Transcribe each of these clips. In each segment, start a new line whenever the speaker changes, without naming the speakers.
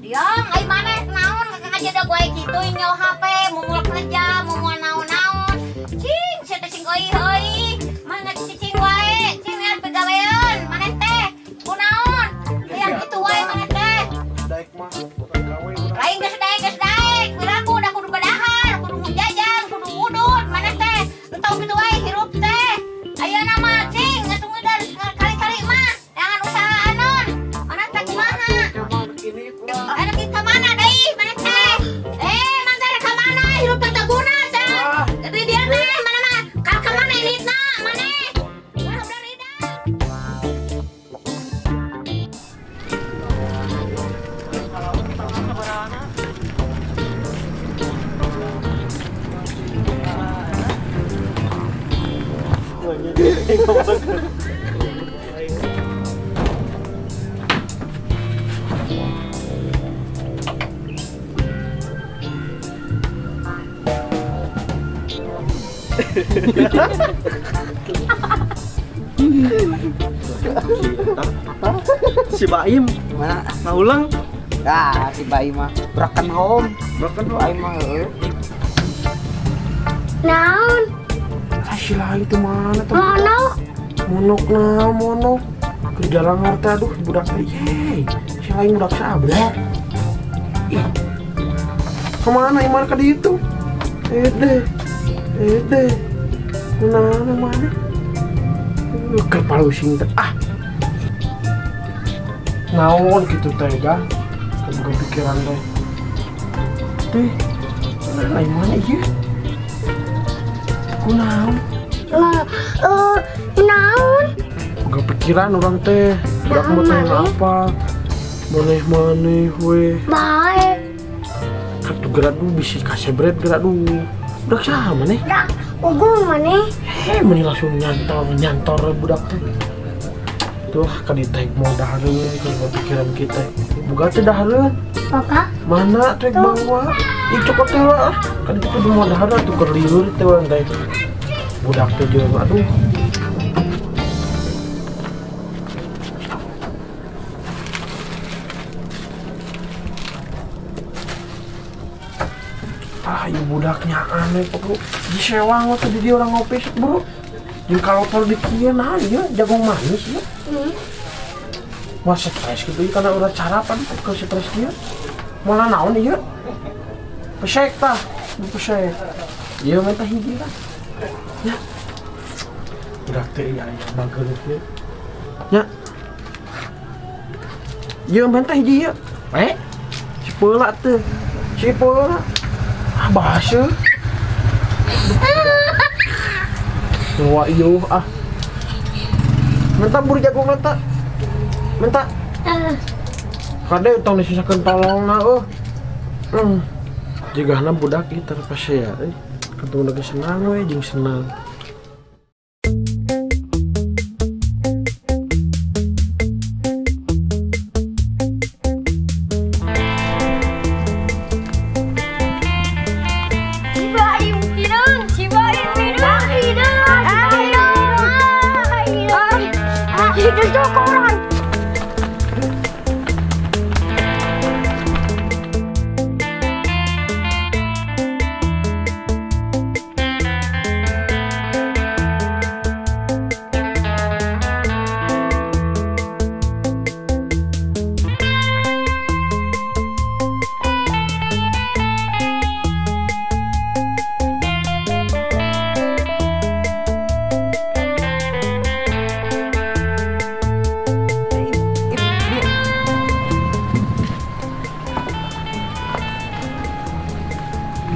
Diam, ai maneh naon ngajadak wae kitu nyol HP, mumul kerja, mumul naon-naon. Cing, sia teh sing euy-euy. Mana cicing wae, cing lihat pegawean maneh teh. Kunaon? Hayang kitu wae maneh teh.
Daek mah bukan gawe urang.
Lain geus daek, piraku udah kudu badahar, kudu jajan, kudu udut maneh teh. Entong kitu wae hirup teh. Ayeuna mah cing atuh ngeudan kali-kali mah jangan usaha anon. Maneh teh kumaha? Ada kita mana deui maneh teh? Maneh teh ka mana? Hirup teh teu guna teh. Jadi dia teh mana mah ka mana elitna maneh? Wah, udah rida.
Si Baim
mana?
Ngaulang?
Nah, si Baim mah broken home.
Broken home.
Baim mah heueuh.
Naon?
Ah, si lain itu mana tuh?
Monok.
Monok nah, monok. Ke jalan ngerti aduh budak teh. Yeay. Si lain budak sabra. Ih. Kemana iman ka ditu? Deh. Deh. Mana mana? Kepalusing teh. Ah. Naon gitu teh dah. Kebuka pikiran teh. Teh. Lain mana ieu? Kunaon?
Naon?
Boga pikiran orang teh. Budak mau tanya apa? Maneh-maneh we.
Bae.
Kartu gerak du bisi kasebret gerak du. Budak saha maneh?
Budak ugung maneh.
Heh, maneh langsung nyantor budak teh. Tuh ka ditek mau dahareun keur pikiran kita. Boga teh dahareun.
Boga?
Mana teh bawa? Ih cokot teh lah. Kan itu kudu mau dahareun atuh keur lieur teh urang teh. Budak teh jeung aduh. Ah, ieu budaknya aneh bro. Disewang teh di dia orang ngopi bro. Jeung kalau di kieu nah ieu jagung manis ieu. Wah stres gitu ieu karena udah carapan ke stres dia. Moal naon ieu? Pesek tah, pesek. Ieu mah tah hiji lah. Ya. Budak teh ieu aya bageut ieu. Nya. Ieu mah tah hiji ieu. Eh. Si peula teh. Si peula. Ah bahasa. Wah iyo ah. Minta buru jagung mata. Minta. Kade tong disisakeun tolongna eueuh. Jigahna budak ieu terpesea euy. Ketemu lagi senang we jeung senang.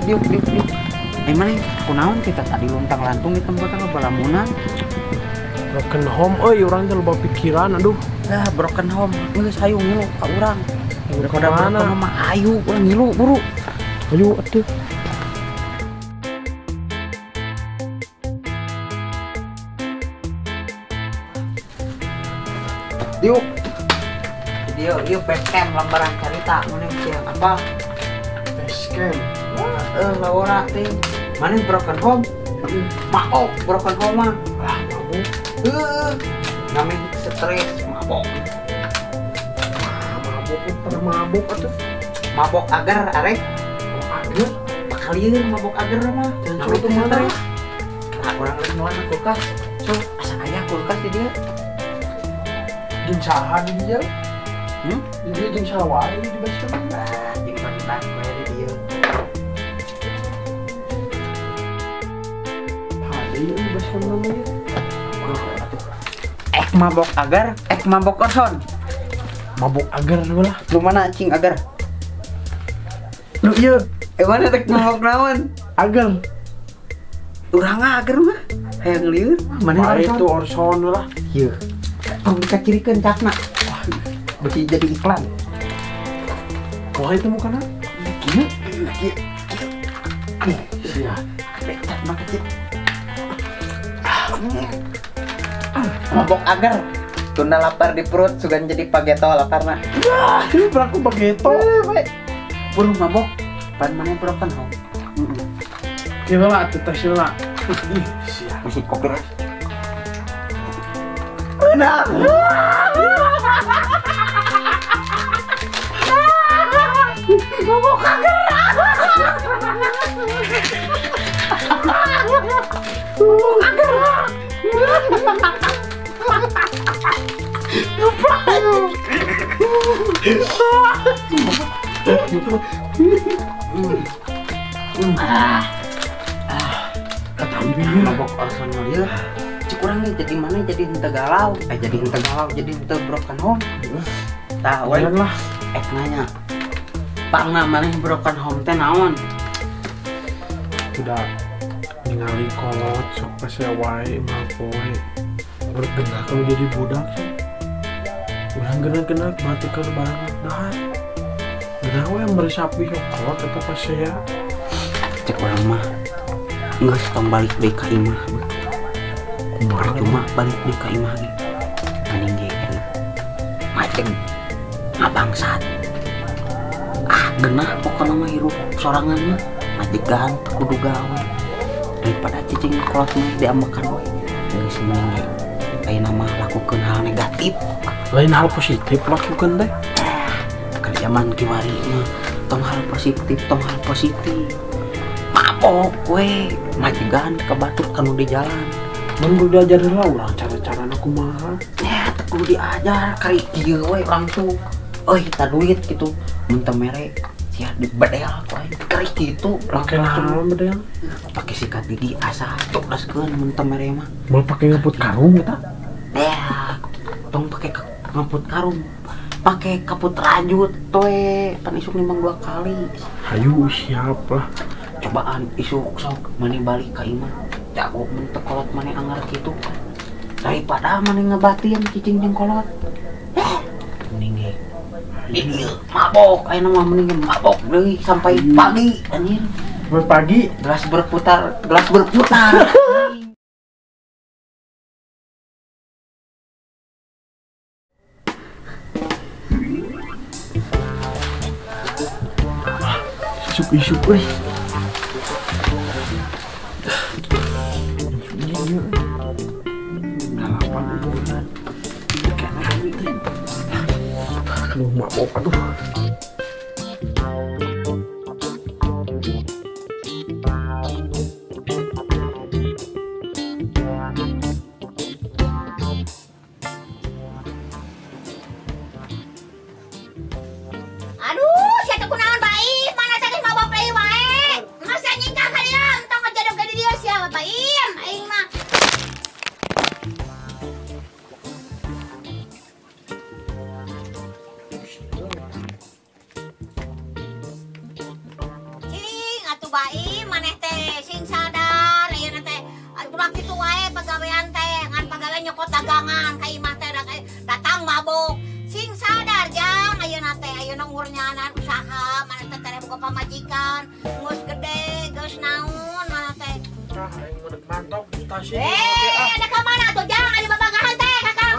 Diuk, diuk, diuk. Mana kunaon kita tadi luntang-lantung di tempatnya balamunan.
Broken home euy, urang teh loba pikiran aduh.
Lah broken home, geus hayu ngilu ka urang. Daripada broken home mah ayu urang ngilu buru.
Ayo atuh.
Diuk. Dieu ieu base camp lembaran carita mun sia apa?
Base camp.
Laura teh mana broken home? Mabok broken home mah.
Ah, mabok.
Heuh. Namanya stres mabok.
Ah, mabok pernah mabok atuh.
Mabok agar arek.
Agar?
Bakal lieur mabok agar mah.
Jangan itu mana?
Nah, urang rek nuan kulkas. So, asa aya kulkas di dieu.
Jeung saha di dieu? Di dieu jeung saha wae di basement.
Ah, jeung mantan we di dieu.
Hade di basement mah ieu.
Mabok agar, mabok orson.
Mabok agar lah.
Lu mana cing agar?
Lu ieu.
Mana rek mabok naon?
Agar.
Urang agar mah. Hayang lieur mana
orson? Itu orson lah.
Ieu. Tong dikacirikeun cakna. Wah, beuki jadi iklan.
Kumaha itu mukana?
Kieu. Kieu.
Sia.
Cakna kecil. Mabok agar, tunda lapar di perut, sugan jadi pageto laparna.
Wah, ini berlaku pageto.
Buru mabok, pan mana broken home.
Iya lah, atuh tes lah. Ih, siap.
Masih kopi. Nah. Mabok agar. Mabok agar. Mabok orson ieu. Cik urang ge jadi mana jadi henteu galau, jadi henteu galau, jadi henteu broken home. Tah we
lah.
Nanya. Pangna maneh broken home teh naon?
Udah ningali kolot sok pasea wae mah poe. Bergenak kalau jadi budak sih. Urang genak-genak batukan banget dah. Genak we meresapi sok kolot eta pasea.
Cek urang mah geus tong balik deui ka imah. Kumaha cuma balik deui ka imah ge. Mending ge enak. Maceng ngabangsat. Ah, genah pokona mah hirup sorangan mah. Majegan teu kudu gawe. Daripada cicing kolot mah diambekan we. Geus mending ge ayeuna mah lakukeun hal negatif.
Lain hal positif lakukan deh.
Keur zaman kiwari mah tong hal positif, tong hal positif. Mabok we, majegan ka batur kanu di jalan.
Mun kudu diajar heula urang cara-carana kumaha?
Ya, teu kudu diajar kari kieu we langsung. Euy, ta duit kitu. Mun teu mere sia dibedel ku aing kari kitu.
Pake naon bedel?
Pake sikat gigi asa coklaskeun mun teu mere mah.
Moal pake ngeput karung eta?
Ya, tong pake ngeput karung. Pake kaput rajut toe, pan isuk nimbang 2 kali.
Hayu siap lah.
Cobaan isuk sok maneh balik ka imah. Jago mun teu kolot maneh anggar kitu. Daripada maneh ngebatin cicing jeung kolot. Mending ge di dieu mabok ayeuna mah mending mabok deui sampai pagi anjir.
Sampai pagi
gelas berputar, gelas berputar.
Isuk-isuk euy. Aduh, mabok, aduh.
Aduh, sia teh kunaon baik? Mana tadi mabok deui wae? Masa nyingkah ka dieu, entong ngajadog ka dieu sia baim aing mah. Baim maneh teh sing sadar ayeuna teh ulah kitu wae pagawean teh ngan pagawean nyokot dagangan ka imah teh datang mabok sing sadar jang ayeuna teh ayeuna ngurnyanan usaha maneh teh tere boga pamajikan geus gede geus naon maneh teh
tah aing mah mantok stasiun
ada ka mana tuh jang aya babagahan teh kakak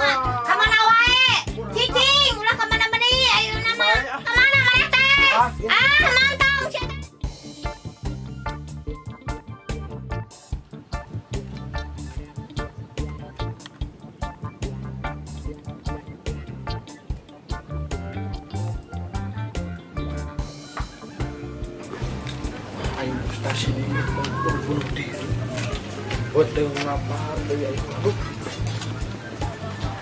ka mana wae cicing ulah ka mana deui ayeuna mah ka mana maneh teh ah mantong sia.
Frustasi di bunuh diri. Buat deui lapar deui aing aduh.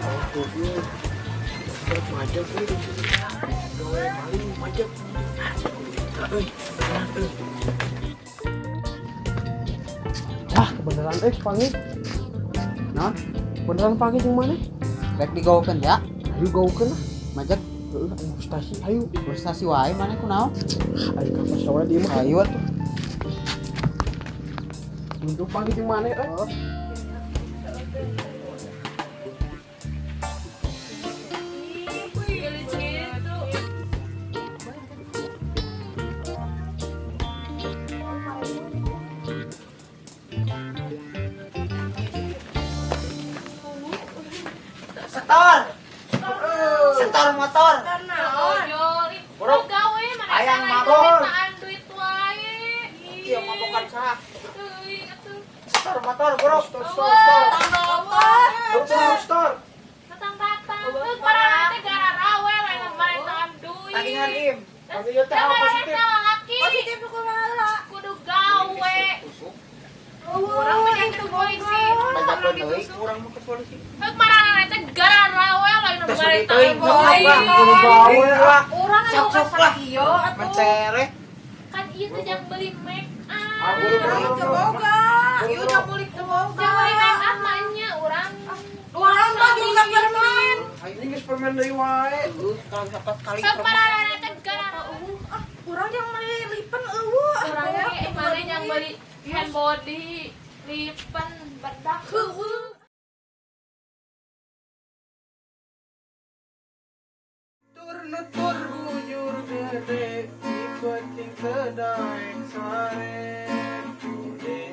Aku majek euy. Gawe paling majek. Euy, beneran euy. Ah, beneran euy panggil.
Naon?
Beneran panggil jeung maneh?
Rek digawekeun ya?
Ayo gawekeun lah.
Majek
heueuh aing frustasi ayo.
Frustasi wae maneh kunaon?
Aing ka pasar di imah.
Ayo atuh.
Untuk panggil jeung maneh euy.
Setor. Setor motor.
Bro, gawe mana
ayang mabok.
Duit wae.
Iya mabokan saha? Setor motor, bro.
Setor, setor, setor. Setor.
Tatang-tatang. Para teh gara rawe lain marentaan duit.
Tagihan im.
Tagihan teh positif.
Positif kumaha? Kudu gawe. Urang mah ke polisi.
Banyak deui urang mah ke polisi.
Heuk marana teh gara rawe lain marentaan
Kudu gawe ah.
Urang anu
Sok-sok lah. Mencereh.
Kan ieu teh jang beli make up.
Teu boga. Ieu jang beli teu boga.
Jang beli make up mah nya urang.
Urang mah juga permen.
Ini geus permen deui wae.
Heeh, kali
Sok marana teh gara
Ah, urang jang beli lipen eueuh.
Urang ge maneh jang beli hand body, lipen, bedak.
Heueuh.
Tur bujur gede, ikutin kedaek sare. Gede,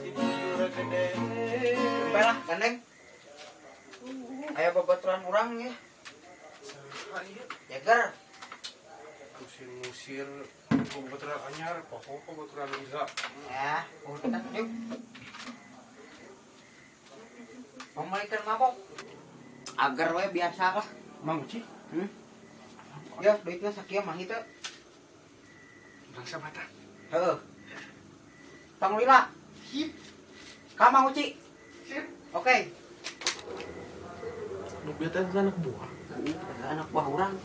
si tutur gede.
Sampai lah, gandeng. Aya babaturan urang ya. Jager.
Musir-musir babaturan anyar, pokok babaturan lila.
Ya, udah yuk. Pemelikan mabok. Agar we biasa lah.
Mang Uci?
Ya, duitnya sakieu mah itu.
Bangsa mata.
Heeh. Tong lila.
Sip.
Ka Mang Uci.
Sip.
Oke.
Nu bieu teh anak buah.
Heeh, anak buah urang.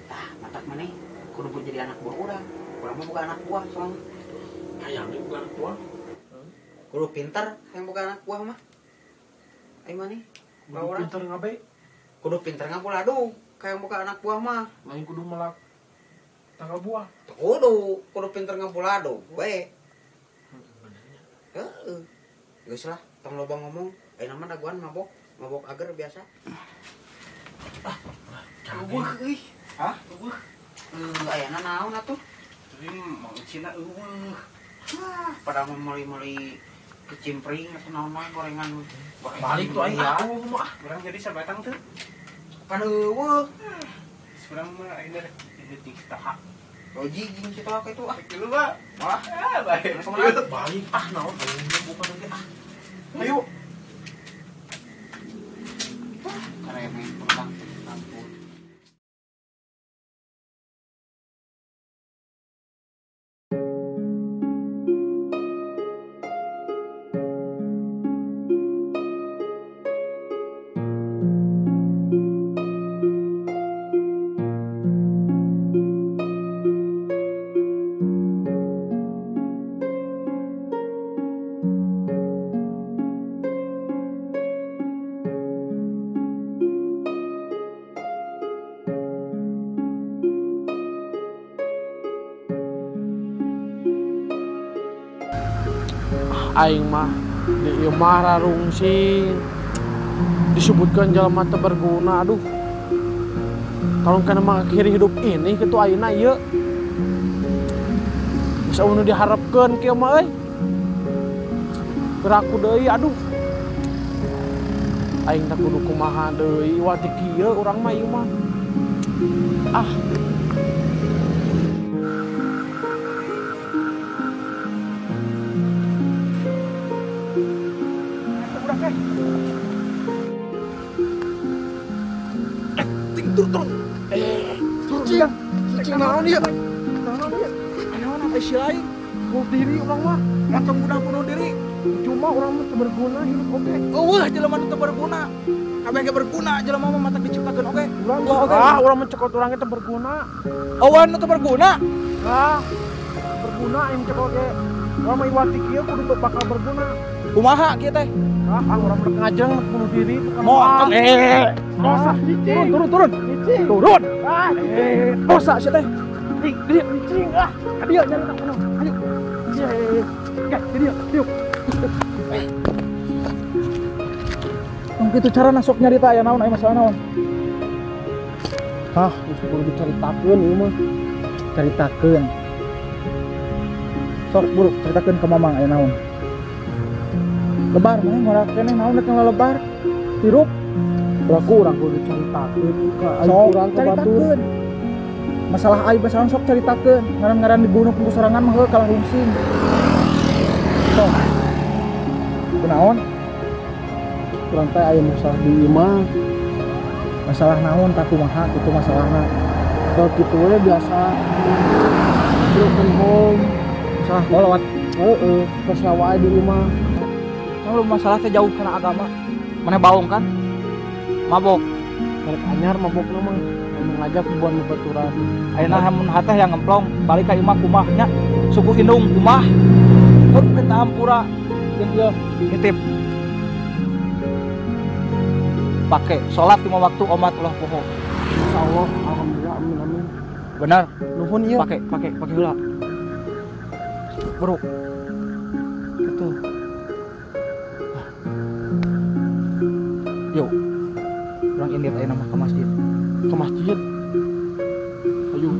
Tah, matak maneh kudu jadi anak buah urang. Urang mah bukan anak buah soalnya.
Hayang ge bukan anak buah.
Kudu pinter yang bukan anak buah mah. Ayo maneh.
Kudu pinter ngabe.
Kudu pinter ngabuladung kayak bukan anak buah mah.
Lain kudu melak tanggal buah.
Kudu, kudu pinter ngabuladung we.
Benernya.
Heeh. Geus lah, tong loba ngomong. Ayeuna mah dagoan mabok, mabok ager biasa.
Ah,
eueuh euy. Hah?
Eueuh.
Ayeuna naon atuh?
Tapi Mang Ucina eueuh.
Hah, padahal mah meuli-meuli kecimpring atau naon mah gorengan.
Balik tuh aing ah mah. Urang jadi sabatang teu.
Pan eueuh.
Urang mah ayeuna rek ini kita.
Roji jeung kitu ka itu ah.
Kieu mah.
Wah,
ah baik. Balik ah naon aing bukan lagi ah. Ayo.
Karemen pulang kampung.
Aing mah di imah rarungsing disebutkan jelema teu berguna aduh tolong kana mengakhiri hidup ini kitu ayeuna ieu geus eueuh nu diharepkeun kieu mah euy geraku deui aduh aing teh kudu kumaha deui wah teh kieu urang mah ieu mah ah. Turun. Cicing. Cicing naon ieu? Naon ieu? Naon
Ai si lain
bunuh diri urang mah.
Montong mudah bunuh diri.
Cuma urang mah teu berguna hirup oge.
Eueuh jelema nu teu berguna. Kabeh ge berguna jelema mah matak diciptakeun oge.
Urang
oge.
Ah, urang mencekot urang teu berguna.
Eueuh nu teu berguna.
Ah, berguna aing cekot ge. Urang mah iwati kieu kudu bakal berguna.
Kumaha kieu teh?
Ah, urang mah ngajeng bunuh diri.
Montong
dosa.
Turun turun. Turun.
Ah,
dosa sia teh.
Cicing ah. Ka dieu nyari tak penuh. Ayo. Oke, dieu, dieu.
Tong kitu carana sok nyarita aya naon aya masalah naon?
Hah, geus kudu dicaritakeun ieu mah.
Caritakeun. Sok buruk caritakeun ka mamang aya naon. Lebar maneh ngora keneh naon rek ngalebar? Hirup.
Berarti urang kudu caritakeun ka
Sok
urang ka batur.
caritakeun. Masalah aib masalah sok caritakeun. Ngaran-ngaran dibunuh ku sorangan mah heuh kalah rungsing. Sok. Kunaon?
Urang teh aya masalah di imah.
Masalah naon tak kumaha kitu masalahna.
Kalau kitu we biasa broken home.
Masalah kolot.
Heeh, masalah wae di imah.
Kalau masalah teh jauh kana agama. Maneh baong kan? Mabok.
Karek anyar mabokna mah. Anu ngajak buan babaturan.
Ayeuna mun hateh yang ngemplong balik ka imah kumah nya. Suku indung kumah. Mun minta hampura jeung ieu nitip. Pake salat 5 waktu omat ulah poho.
Insyaallah, alhamdulillah, amin amin.
Benar.
Nuhun ieu.
Pake pake pake heula. Bro. Gitu. Yuk. Urang indit ayeuna mah ka masjid.
Ke masjid. Ayo.